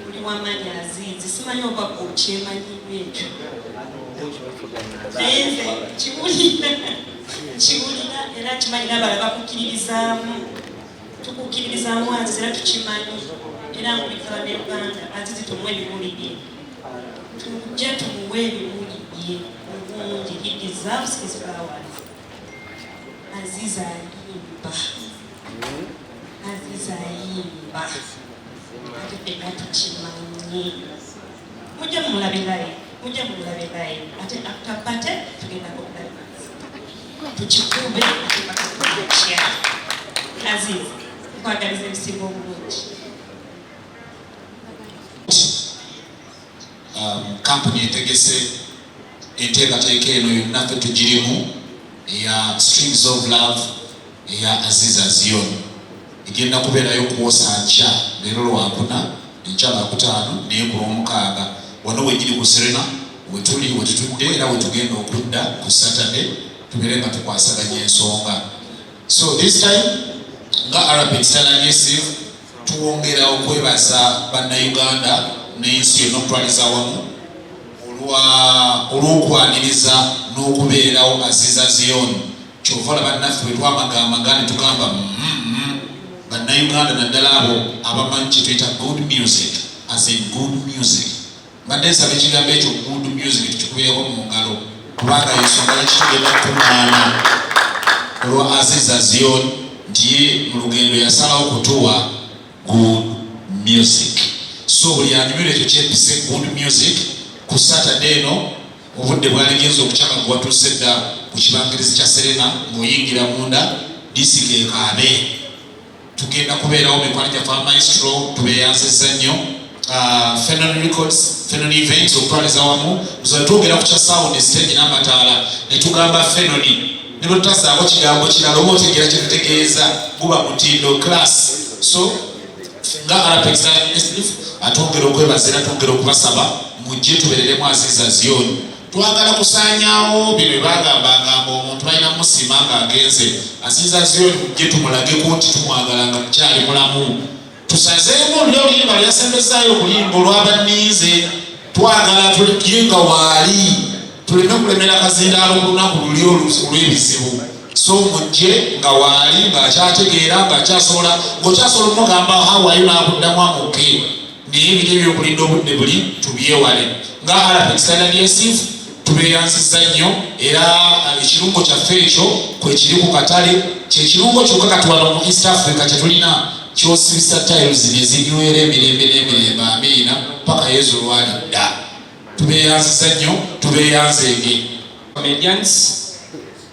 Oli wamaanyi Aziizi, simanyi oba gwe okyemanyimu ekyo, naye nze kiwulira, kiwulira era nkimanyi n'abalala bakukkiririzaamu, tukukkiririzaamu Aziizi era tukimanyi. Era nkubiriza Bannayuganda, Aziizi tumuwe ebimuli bye, tujje tumuwe ebimuli bye mu bungi. He deserves his flowers. Aziizi ayimba, Aziizi ayimba, ate ffenna tukimanyi. Mujje mumulabe live, mujje mumulabe live. Ate after party tugenda ku Climax, tukikube ate paka kumakya. Aziz, nkwagaliza ebisinga obulungi. Kampuni etegese enteekateeka eno yonna ffe tugirimu, eya Strings of Love eya Aziz Azion. Egenda kubeerayo kwosa nkya, leero Lwakuna, enkya Lwakutaano, naye ku Lwomukaaga wano wenyini ku Serena wetuli, wetutudde era wetugenda okudda ku Saturday tubeere nga tukwasaganya ensonga. So this time nga Arapid Adhesive tuwongera okwebaza Bannayuganda n'ensi yonna okutwaliza awamu olw'okwaniriza n'okubeererawo Aziz Azion. Kyova olaba naffe bwe twamagamaga ne tugamba, Bannayuganda, naddala abo abamanyi kye tuyita good music, as in good music. Mbadde nsaba ekigambo ekyo good music tukikubireko mu ngalo, kubanga ensonga lwaki tugenda kukuŋŋaana olwa Aziz Azion, nti ye mu lugendo yasalawo kutuwa good music. So buli anyumirwa ekyo kyempise good music, ku Saturday eno obudde bwaligenza okukyanga gwe watuuse dda ku kibangirizi kya Serena, ng'oyingira munda disiko ekaabe. Tugenda kubeerawo mikwano gyaffe Maestro, tubeeyanzizza nnyo. Fenon Records, Fenon Events okutwaliza wamu. So twogera ku kya sound, stage n'amataala ne tugamba Fenoni, ne bwe tutasaako kigambo kirala oba otegeera kye tutegeeza, guba mutindo, class. So nga Arapex atwongera okwebaza era twongera okubasaba mujje tubereremu Aziz Azion. Twagala kusaanyaawo bino byebagambangamba omuntu balina musiima ng'agenze. Aziz Azion mujje tumulageko nti tumwagala nga mukyali mulamu. Tusazeemu oluli oluyimba lweyasembezaayo okuyimba olwabanninze, twagala ye nga waali tuleme kulemera kazindaalo ku lunaku luli olw'ebizibu. So mujje nga waali, ng'akyategeera, ng'akyasobola, ng'okyasobola omugamba hawayo n'akuddamu amuke, naye ebiri ebyokulinda obudde buli tubyewale. Nga Arapex Adhesive tubeeyanzizza nnyo era ekirungo kyaffe ekyo kwekiri ku katale, kyekirungo kyokka kati wano mu East Africa kyetulina kyosibisa tiles nezinywera emirembe n'emirembe, amiina, paka Yezu lwalidda. Tubeeyanziza nnyo, tubeeyanzeege. Comedians,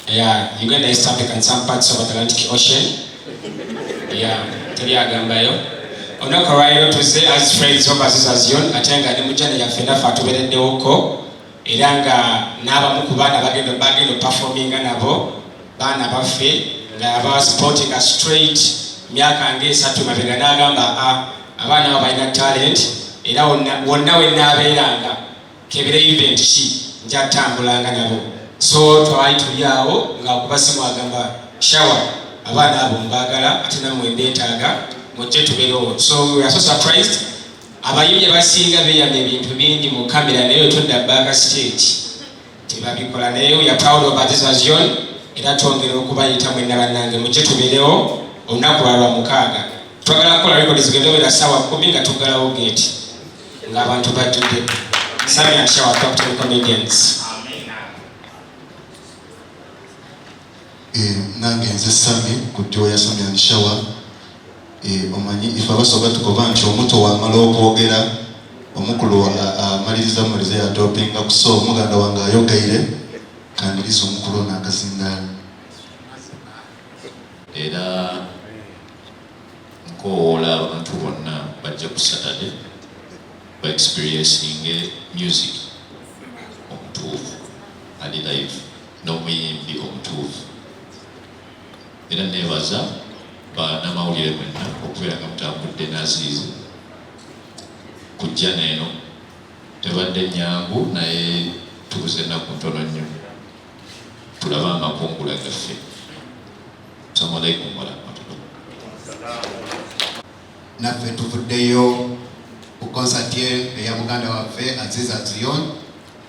yeah, Uganda, East Africa and some parts of Atlantic Ocean. Yeah, teri agambayo. Olunaku olwaleero tuzze as friends of Aziz Azion, ate nga ne mujjana yaffe naffe atubereddewoko, era nga n'abamu ku baana bagenda performinga nabo baana baffe, nga aba supportinga straight myaka ng'esatu mabega, n'agamba a abaana abo balina talent, era wonna we nnaabeeranga kebere event ki nja tambulanga nabo. So twali tuli awo nga okuba simu agamba Shawa, abaana abo mbaagala ate nammwe mbeetaaga, mujje tubeerewo. So we are so surprised. Abayimbi abasinga beeyama ebintu bingi mu kamera, naye wetudda backstage tebabikola. Naye we are proud of Aziz Azion era twongera okubayita mwenna bannange mujje tubeerewo olunaku lwa Lwamukaaga. Twagala kukola record zigenda obeera ssaawa 10 nga tuggalawo gate ng'abantu bajjudde. Sami and Shawa, Top 10 Comedians. Nange nze Sami ku ddyo ya Sami and Shawa. Omanyi ife Abasoga tukoba nti omuto wamala okwogera, omukulu amaliriza mumaliza yatopinga. So muganda wange ayogeire, kandiriza omukulu ono akazindaalo. Era nkowoola abantu bonna bajja ku Saturday ba experiencing music omutuufu ali live n'omuyimbi omutuufu. Era nebaza bannamawulire mwenna okubeera nga mutambudde n'Aziizi kujja neeno. Tebadde nyangu, naye tubuze ennaku ntono nnyo tulabe amakungula gaffe. Assalamu alaikum warahmatullah. Naffe tuvuddeyo ku. Concert eya muganda waffe Aziz Azion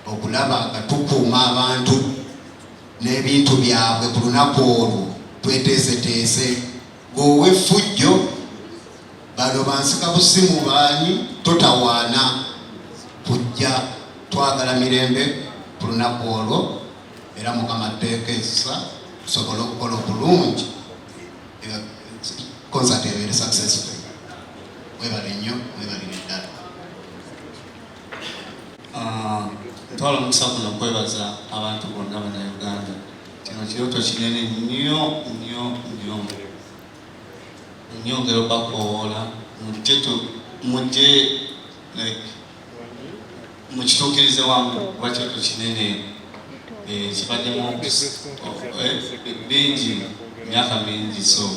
okulaba nga tukuuma abantu n'ebintu byabwe ku lunaku olwo. Tweteeseteese ng'ow'effujjo bano bansika busimu baani, totawaana kujja. Twagala mirembe ku lunaku olwo, era Mukama tteeka essa tusobole okukola obulungi, concert ebeere successful. Mwebale nnyo, mwebalire ddala. Ntwala omukisa guno okwebaza abantu bonna Bannayuganda. Kino kirooto kinene nnyo nnyo nnyo. Nnyongera obakoowoola mujje like mukituukirize wamu, kuba kirooto kinene, kibaddemu bingi, myaka mingi. So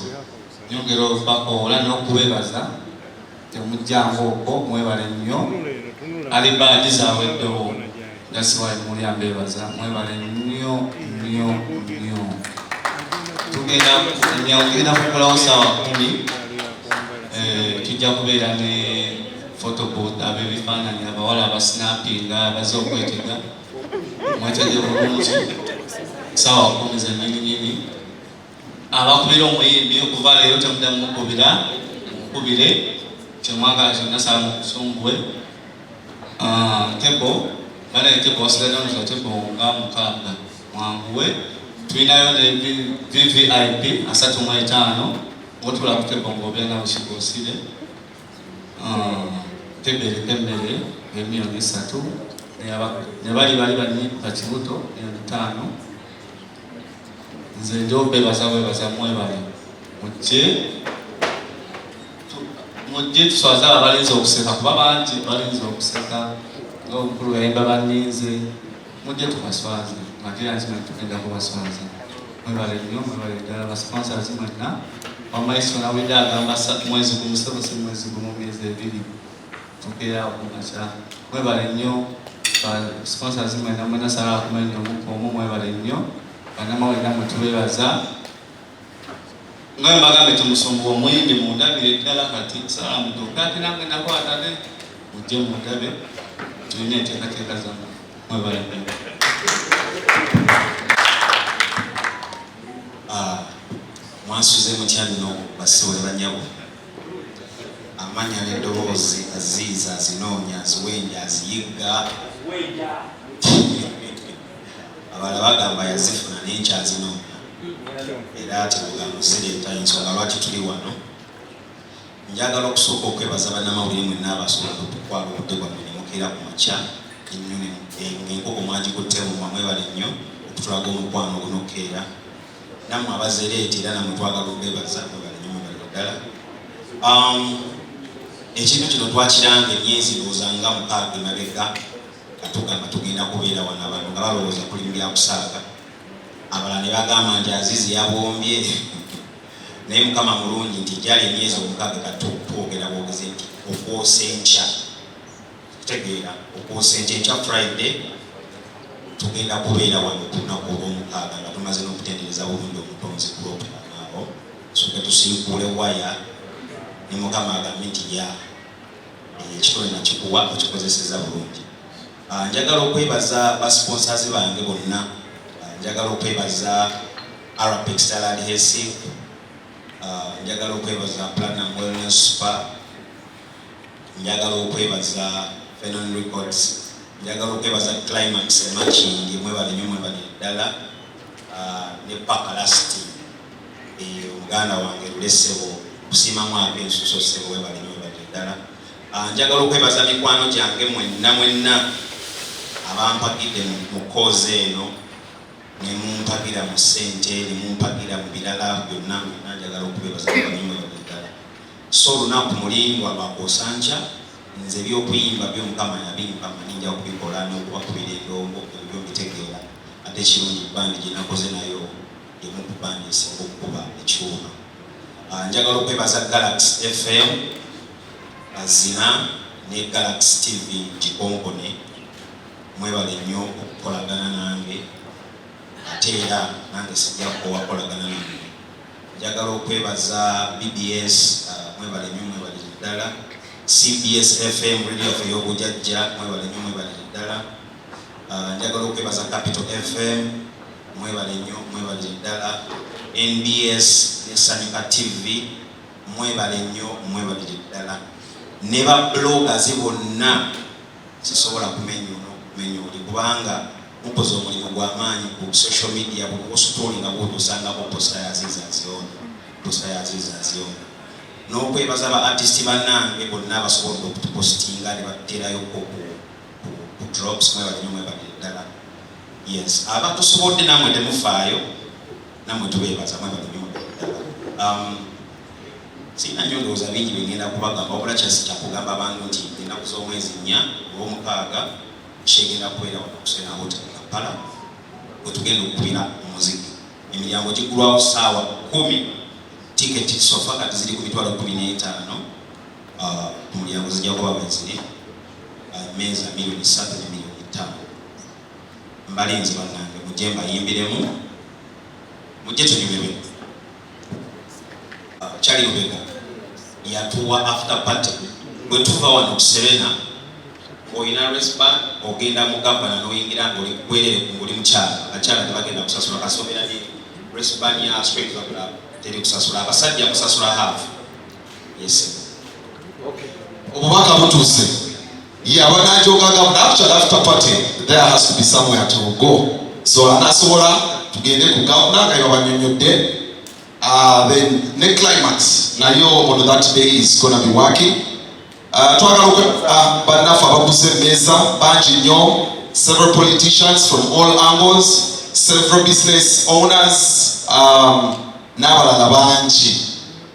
nyongera okubakoowoola n'okubebaza, temujjangu okwo. Mwebale nnyo. Alibaadi zaweddewo, that's why muli ambebaza. Mwebale nnyo nnyo nnyo. Tugenda ngenda kugulawo saawa 10. Tujja kubeera ne photobooth, ab'ebifaananyi, abawala abasnapinga baze okwetega. Mwetege bulungi saawa 10 zennyini nyini. Abakubira omuyimbi, okuva leero temuddamu mukubira, mukubire kyemwagala kyonna, saa mukusumbuwe. Table bana, table wasigadde za table nga 6, mwanguwe. Tulinayo ne VVIP 35, ngotula ku table ng'obeera nawe kigosire. Table eriko emmere emiliyoni 3, ne bali bali bani bakibuto miliyoni 5. Nze ndi obebaza bwebaza. Mwebale, mujje mujje tuswaze abo abalinze okuseka, kuba bangi balinze okuseka nga omukulu yayimba banninze. Mujje tubaswaze, nga nkimanyi tugenda kubaswaza. Mwebale nnyo, mwebale ddala. Basponsors mwenna, wamaiso nawulidde agamba mwezi gumu, sebo si mwezi gumu, myezi 2, tukeerawo kumakya. Mwebale nnyo sponsors mwenna mwenna, sala akumenya omukka omu. Mwebale nnyo bannamawulire, nammwe tubebaza. Nga mbagambe tumusumbuwa omuyimbi, mundabire ddala kati sala mutuuke, ate nange nakwata ne mujje mundabe, tulina enteekateeka zammwe. Mwebale nnyo. Mwasuze mutya nno bassebo ne bannyabo? Amanya n'eddoboozi, Aziiza azinoonya, aziwenja, aziyigga. Abalala bagamba yazifuna, naye nkyazinoonya era tebugambo zireeta ensonga lwaki tuli wano. Njagala okusooka okwebaza bannamawulire mwenna abasobodde okutwala obudde bwammwe ne mukeera ku makya ennyo ng'enkoko mwagikuttemu. Mwebale nnyo okutulaga omukwano gunokeera. Nammwe abazereeti era nammwe twagala okubebaza. Mwebale nnyo, mwebale ddala. Ekintu kino twakiranga emyezi ndowooza nga 6 emabega, nga tugamba tugenda kubeera wano. Abantu nga balowooza tuli mu byakusaaga, abalala ne bagamba nti Azizi yabombye, naye Mukama mulungi nti gyali emyezi 6 kati twogera bwogezi nti okwosa enkya, kutegeera okwosa enkya, enkya Friday, tugenda kubeera wano ku lunaku olwomukaaga nga tumaze n'okutendereza bulungi omutonzi ku Lwokutaano awo, soke tusiikuule waya ne Mukama agambe nti ya ekitone nakikuwa, okikozeseza bulungi. Njagala okwebaza basponsors bange bonna. Njagala okwebaza Arapex Tile Adhesive. Njagala okwebaza Platinum Wellness Spa. Njagala okwebaza Fenon Records. Njagala okwebaza Climax Makindye. Mwebale nnyo, mwebale ddala. Ne Pakalasti, muganda wange Lulesebo, kusiimamu ak'ensuso ssebo, webale nnyo, webale ddala. Njagala okwebaza mikwano gyange mwenna mwenna abampagidde mu cause eno, ne mumpagira mu ssente, ne mumpagira mu birala byonna byonna. Njagala okubebaza nnyo, mwebale ddala. So olunaku mulindwa lwakwosa nkya. Nze ebyokuyimba byo Mukama yabimpa, manyi nja kubikola n'okubakubira endongo, ebyo mbitegeera. Ate ekirungi, bandi gye nakoze nayo emu ku bandi esinga okukuba ekyuma. Njagala okwebaza Galaxy FM Azina ne Galaxy TV Gikonkone. Mwebale nnyo okukolagana nange, ate era nange sijja kukowakolagana nammwe. Njagala okwebaza BBS, mwebale nnyo, mwebale ddala. CBS FM radio yaffe ey'obujajja, mwebale nnyo, mwebalire ddala. Njagala okwebaza Capital FM, mwebale nnyo, mwebalire ddala. NBS ne Sanyuka TV, mwebale nnyo, mwebalire ddala. Ne ba bloggers bonna, sisobola kumenya ono, kumenya oli, kubanga mukoze omulimu gw'amaanyi ku social media. Buli oscrollinga bwoti osangako poster ya Aziz Azion, poster ya Aziz Azion. N'okwebaza ba artist bannange bonna abasobodde okutupostinga ne batuteerayoko ku drops, mwebale nnyo, mwebalire ddala. Yes, abatusobodde nammwe temufaayo, nammwe tubeebaza, mwebale nnyo, mwebalire ddala. Sirina nnyo ndowooza bingi byengenda kubagamba, wabula kyasi kyakugamba abantu nti ennaku z'omwezi 4 olw'omukaaga kyegenda kubeera wano ku Serena Hotel Kampala, bwe tugenda okukubira omuziki. Emiryango giggulwawo ssaawa 10. Tiketi so far kati ziri ku 150,000. Ku mulyango zijja kuba bweziri, mmeeza 3,000,000 ne 5,000,000. Mbalinzi bannange, mujje mbayimbiremu, mujje tunyumirwe. Charlie Lubega yatuwa after party. Bwe tuva wano ku Serena, ng'olina wristband, ogenda mu Gavana n'oyingira ng'oli bwerere, ng'oli mukyala. Abakyala tebagenda kusasula kasita obeera ne wristband ya Straight Club, teri kusasula. Abasajja musasula half. Yes. Obubaka butuuse. Ye abanajoga Gavana, actually after party there has to be somewhere to go, so anasobola tugende ku Gavana nga babanyonyodde. Then ne Climax nayo on that day is gonna be working. Twagala okwebaza bannaffe abaguze emmeeza bangi nnyo, several politicians from all angles, several business owners, n'abalala bangi.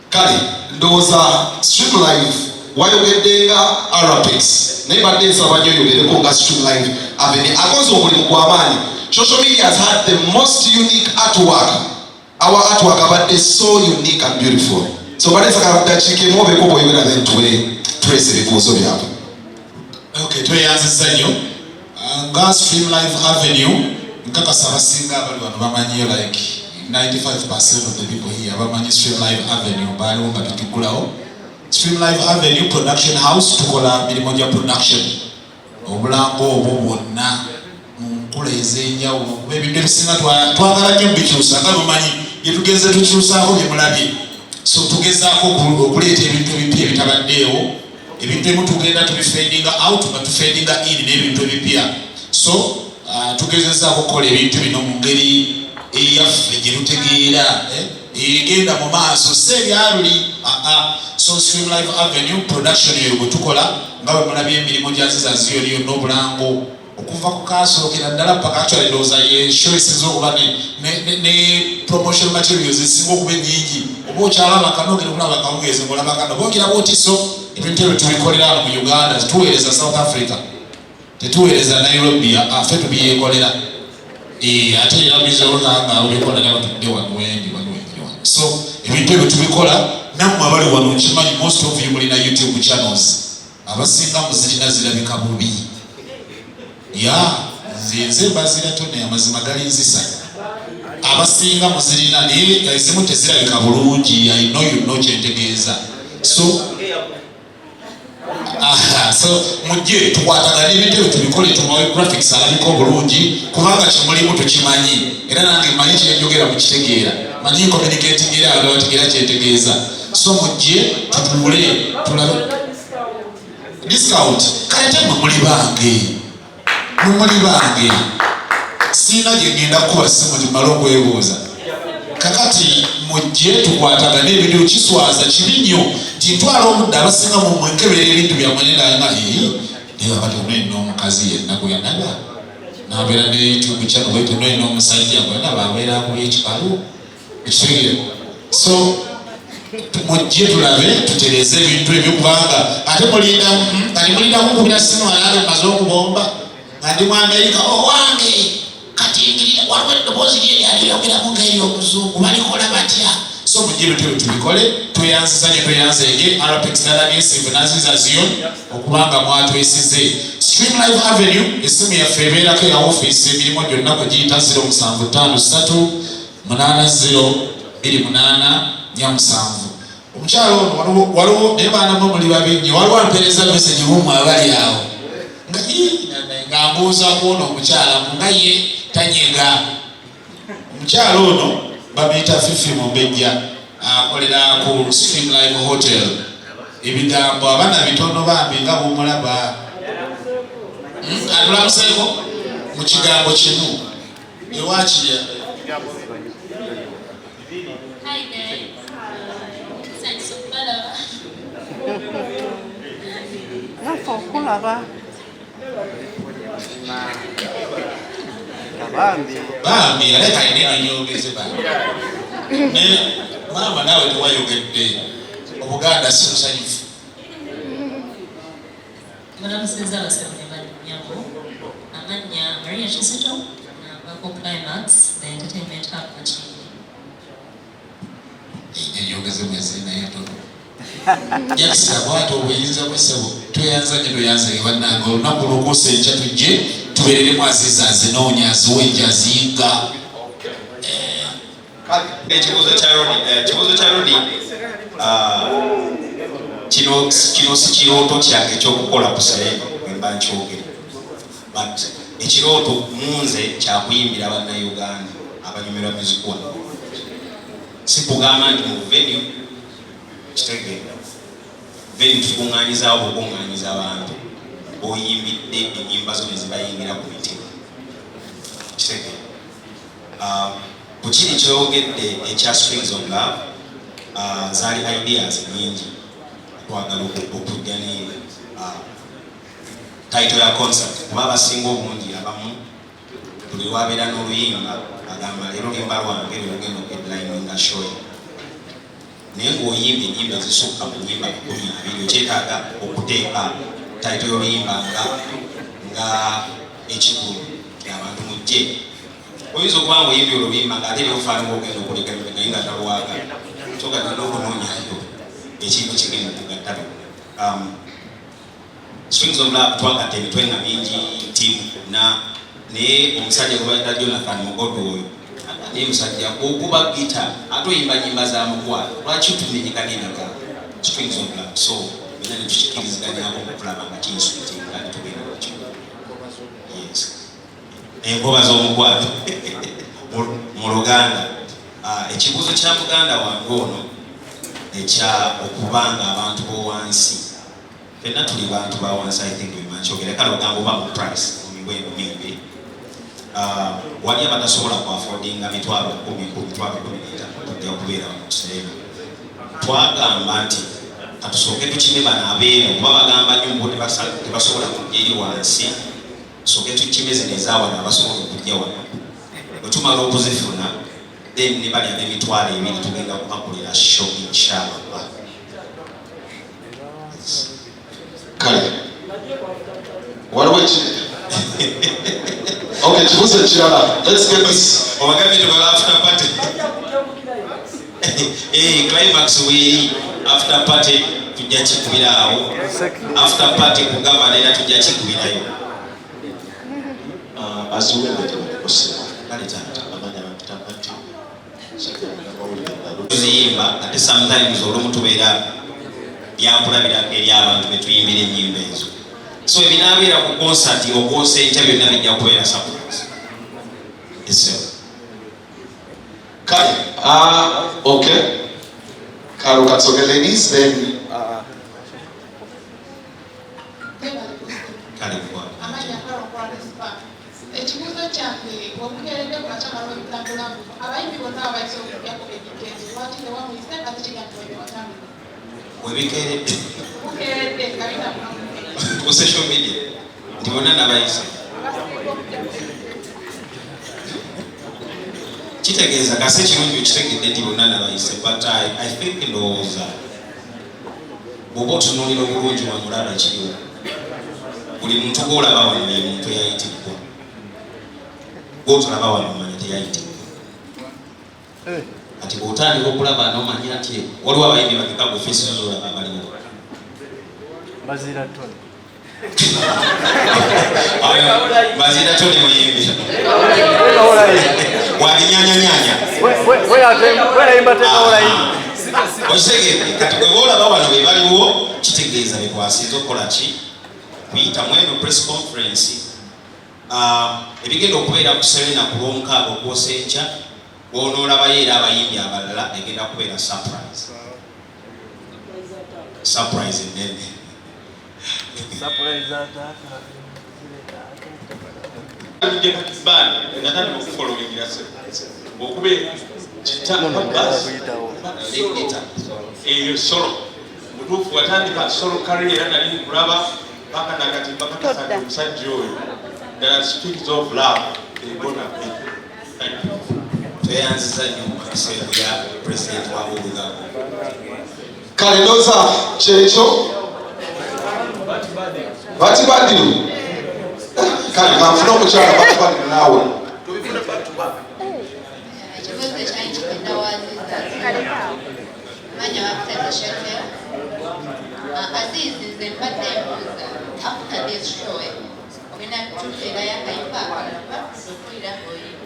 Kale ndowooza Stream Live wayogedde nga Arapex, naye badde nsaba nnyo oyogereko nga Stream Live Avenue akoze omulimu gw'amaanyi. Social media has had the most unique artwork. Our artwork abadde so unique and beautiful, so badde nsaba dakiika emu obeeko bw'oyogera, then tuwe trace ebibuuzo byabwe. Okay, tweyanzizza nnyo. Nga Stream Live Avenue, nkakasa abasinga abali wano bamanyiyo, like 95% of the people here bamanyi Stream Live Avenue, baaliwo nga tugiggulawo. Stream Live Avenue production house, tukola mirimu gya production, obulango obwo bwonna mu nkula ez'enjawulo, kuba ebintu ebisinga twagala nnyo bikyusa nga mumanyi byetugenze tukyusaako byemulabye. So tugezaako okuleeta ebintu ebipya ebitabaddeewo. Ebintu ebimu tugenda tubifadinga out nga tufadinga in n'ebintu ebipya. So tugezezaako okukola ebintu bino mu ngeri eyaffe gye tutegeera, egenda mu maaso, si ebyaluli aa. So Stream Live Avenue production eyo bwe tukola, nga bwe mulabye emirimu gya Zizaziyo yonna, obulango okuva ku kasookera ddala paka, actually ndowooza ye show esinza okuba ne promotion materials ezisinga okuba ennyingi. Oba okyalaba kano, ogenda okulaba kawungeezi ngaolaba kano, oba ogira bwoti. So ebintu ebyo tubikolera wano mu Uganda, tetuweereza South Africa, tetuweereza Nairobi, afe tubyekolera. Ate era bizola nga obikola nabatudde wano wendi, wano wendi wano. So ebintu ebyo tubikola. Nammwe abali wano nkimanyi most of you mulina YouTube channels, abasinga muzirina, zirabika bubi. Ya nze mbazira tone, amazima galinzisa. Abasinga muzirina, naye ezimu tezirabika bulungi. I know you know kyentegeeza. So aha, so mujje tukwatagane, ebintu ebyo tubikole, tubawe graphics alabika obulungi, kubanga kyemulimu tukimanyi, era nange manyi kyenjogera, mukitegeera, manyi communicating, era abantu bategeera kyentegeeza. So mujje tutuule tulabe discount. Kale temwe muli bange, mumuli bange, siina gye ngenda kukuba simu gimale okwebuuza. Kakati mujje tukwatagane ebintu. Kiswaza, kibi nnyo nti ntwala obudde, abasinga mumwenkebera ebintu byammwe naye nga naye abati ono omukazi yenna gwe yanaba nabeera ne YouTube channel bwete, nolina omusajja gwe yanaba abeera akuba ekikalu ekitegeera. So mujje tulabe, tutereeze ebintu ebyo, kubanga ate mulinda kati mulinda kukubira simu alange maze okubomba nga ndi mu Amerika owange. Kati ngirira waliwo eddoboozi lye lyaliyogeramu ng'eryomuzungu, balikola batya? So mujje ebintu ebyo tubikole. Tweyanziza nyo, tweyanzeege Rpx nalagesivu naziza Zion okubanga mwatwesize. Stream Live Avenue, essimu yaffe ebeerako eya ofiisi, emirimu gyonna kwe giyita, 0753 80 28 47. Omukyala ono waliwo naye baana mwe muli babi nnyo, waliwo ampeereza message mumwe abali awo nga nga mbuuza ku ono omukyala nga ye tanyega. Omukyala ono bamuyita Fifi Mumbejja, akolera ku Stream Live Hotel. Ebigambo abaana bitono bambi nga bwomulaba. Atulamuseeko mu kigambo kimu ewakirya. Hi guys. Thanks okubalaba. Naffe okulaba. Bambi. Bambi aleka alina enyongeze bambi. Ne maama naawe tewayogedde. Obuganda si musanyufu. Mulamusiza abasebo ne bannyabo. Amannya Maria Kizito, nava ku Climax, the entertainment hub Makindye. Enyongeze mwezi naye ntono. Jakisa bw'ati obuyinza bw'essebo tweyanza nnyo, tweyanzege bannange. Olunaku lwokuusa enkya tujje tubeereremu Aziza azinoonya, aziwenja, aziyigga. Ekibuuzo kya Rodi, ekibuuzo kya Rodi, kino kino si kirooto kyange ekyokukola ku Serena bwe mba nkyogera, but ekirooto munze kyakuyimbira Bannayuganda abanyumirwa music wano, si kugamba nti mu venue. Kitegeera venue tukuŋŋaanyizaawo bukuŋŋaanyiza abantu oyimbidde ennyimba zo ne zibayingira ku mitima. Kitegeera ku kiri kyogedde ekya Strings of Love, zaali ideas nyingi twagala okujja ne title ya concert, kuba abasinga obungi abamu buli lwabeera n'oluyimba agamba leero luyimba lwange lwelugenda okuheadlininga show ye, naye ng'oyimba ennyimba ezisukka mu nnyimba 20, okyetaaga okuteeka title y'oluyimba nga ekikulu nti abantu mujje. Oyinza okuba nga oyimbye oluyimba ng'ate eriwo faani ogenda okuleka naye nga talwagala, so kati olina okunoonyayo ekintu kigenda okugatta byonna. Strings of Love twagatta emitwe nga mingi, team na naye omusajja gwe bayita Jonathan Mugodo oyo, naye musajja okuba gita ate oyimba nyimba za mukwano, lwaki tumenyeka n'ebigambo Strings of Love? So byonna netukikiriziganyako okulaba nga kinsuitinga netugenda nakyo. Yes, enkoba z'omukwano mu Luganda. Ekibuuzo kya muganda wange ono ekya okubanga abantu b'owansi, ffenna tuli bantu ba wansi. I think bwe nkyogera kale ogamba oba mu price, mu miwendo maybe wali abatasobola ku affordinga 100,000 ku 150,000 tujja kubeera mu kiseera. Twagamba nti katusooke tukime bano abeeno, kuba bagamba nnyo mbu tebasobola kujja eri wansi. Tusooke tukime zino ezawano abasobola okujja wano, bwe tumala okuzifuna then ne bali ab'emitwalo 2 tugenda kubakolera show inshallah. Kale waliwo eki, okay, ekibuuzo ekirala, let's get this. Obagambye tubala after party. Eh, Climax weeri after party tujja kikubira awo, after party ku Gavana era tujja kikubirayo. Aziwedde tebalikosebwa. Kale taata. Amanya bampita Mati. Tuziyimba ate sometimes olumu tubeera byakulabirako eri abantu betuyimbira ennyimba ezo, so ebinaabeera ku concert okwosa enkya byonna bijja kubeera surprise. Yes, sir. Kale okay, kalo katsoke ladies then Kale kukwata. Amanya kalokwanispa. Ekibuuzo kyange, wemukeeredde ku makya nga lwebitambula, abayimbi bonna abayise okugjako ebikeezi, lwaki tewamuyise nga tekigambibwa ebewatambula? Webikeeredde? Mukeeredde nga bitambula. Ku social media nti bonna nabayise, kitegeeza kase kirungi okitegedde nti bonna nabayise, but I think ndowooza bw'oba otunuulira obulungi wamulaba ekiriwo, buli muntu gwolaba wano ye muntu eyayitibbwa. Gwotolaba wano omanya teyayitibbwa. Kati bw'otandika okulaba nomanya nti waliwo abayimbi bameka gwe face zolaba abaliwo? Bazira Tony. Bazira Tony muyimbi wabinyanyanyanya. Weyayimba tekawolayini. Okitegedde? Kati bwe boolaba wano be baliwo, kitegeeza betwasinze okukola ki kuyita mweno press conference. Ebigenda okubeera ku Serena ku Lwomukaaga okwosa enkya, bwonoolabayo era abayimbi abalala, egenda kubeera surprise, surprise enene. Natandika okufollowingira okuba kita eyo solo mutuufu watandika solo career, era nali nkulaba paka nakati mpaka kasanga omusajja oyo ddala speaks of love egona. Thank you. Tweyanziza nnyo mu ya president wa Olugabo. Kale ndowooza kyekyo bati badiru. Kale kanfune omukyala bati badiru naawe. Ekibuuzo ekyali kigenda wa Aziz. Manya bapita Shakel. Aziz, nze mbadde mbuuza, after this show ogenda kututeerayo akayimba akalala kuba okuwulira ng'oyimba?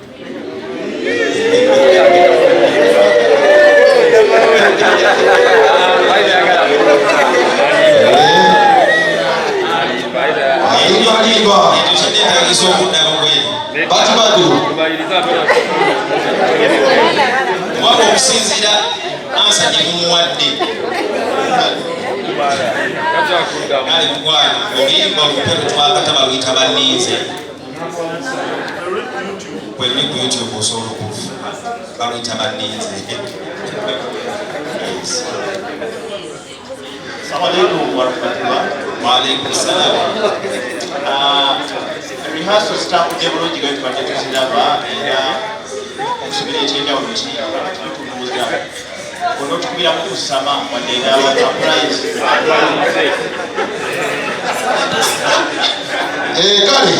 Alimba. Ekyo kinneetagisa okuddamu bwe Bati badiru. Kubanga okusinziira answer gye mumuwadde, kale mukwano, oluyimba olupya lwetwakata baluyita Banninze, kweri ku YouTube, osobola okulufuna, baluyita Banninze. Yes. Assalamu alaikum warahmatullah. Waalaikum salam. Rehearsal zitambudde bulungi nga tubadde tuziraba, era okusubira ekyenjawulo ki tutubuuza onootukubiramu ku sama wadde endala surprise. Kale.